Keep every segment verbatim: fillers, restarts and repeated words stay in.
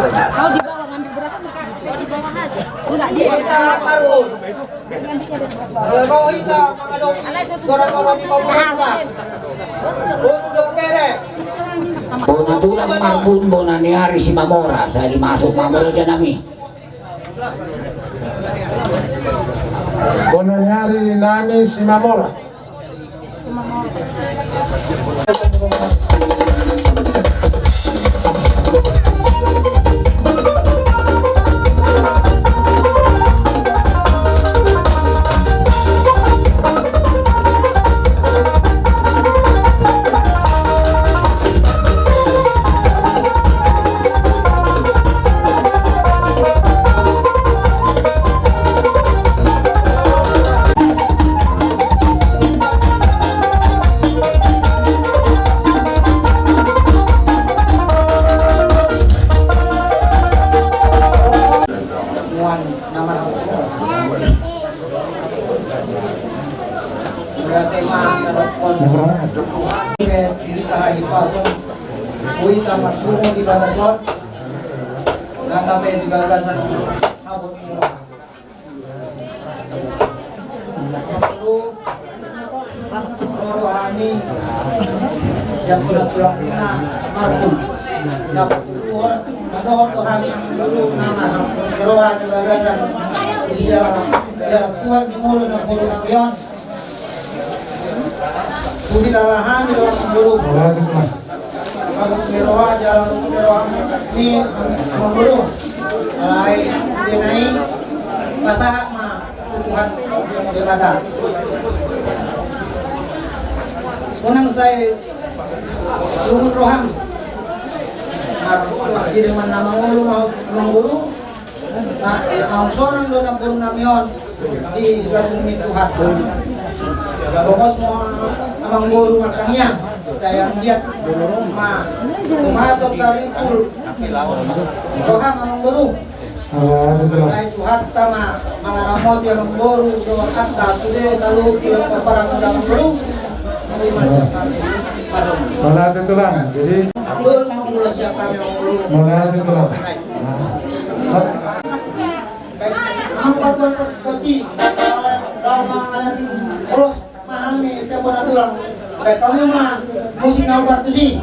Kau di bawah ngambil beras tuh, di bawah aja. Enggak, dia. Kita Markun. Kalau mau kita mengadop gora-gora di bawah kita. Boru do bere. Bona tulang Markun, bona ni ari Simamora, sai dimasuk ma molo janami. Bona ni ari nami Simamora. Hita marpungu di bagasan on, nang pe di bagasan habot ni roha. Ro hami sian tulang-tulangna Markun. Na, na dohot do hami, na marhangkon ni roha di bagasan di siala, di siala Tuhan di molo na boru nami on. Huhilala hami do amangboru. Habot ni roha jala ruhut ni roha ni amangboru. Alai sude na i, pasahat ma tu Tuhan Debata. Unang sai lungun roham. Mar-, marhiriman na mangolu ma amangboru. Na, naung sonang do na boru nami on di lambung ni Tuhan. Bongos ma amangboru martangiang, sai anggiat ma tumatok taripul roham amangboru. Sai Tuhanta ma mangaramoti amangboru dohot hita sude saluhut tu parangkuda amangboru. Mauliate tulang. Jadi, mauliate tulang. Nah, sa- Baik, amang patuan poti, eh, lama dan polos, mahami siapa na tulang. Baik, kamu mah musik na partusi.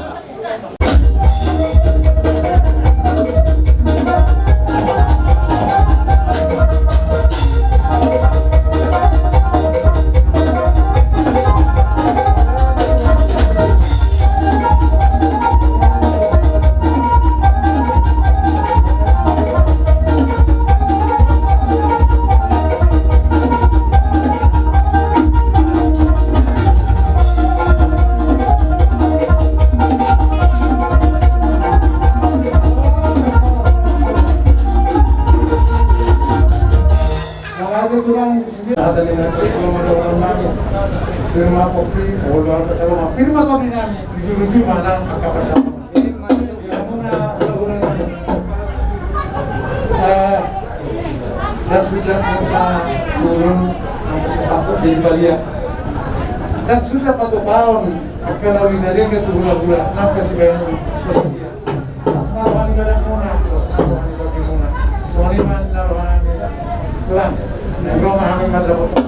Firma kopi, olo, olo, olo, firma kopi nami, jujur, jujur, mana, angka pacar. Di hamuna, olo, olo, olo. Eh, dan sudah kita turun, angka sesatu di Balia. Dan sudah patupaon, angka na uli na dia ke tu hula-hula, angka si bayan, sesedia. Las na roha ni badanmuna, las na roha ni tondimuna. Songon i ma na roha nami. Tulang, naeng ro ma hami mandapothon.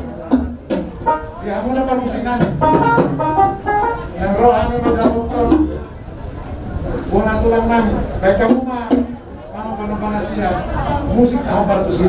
Di hamuna parmusik nami. Naeng ro hami mandapothon bona tulang nami. Baen hamu ma mangan bona-bona sian musik na hombar tusi.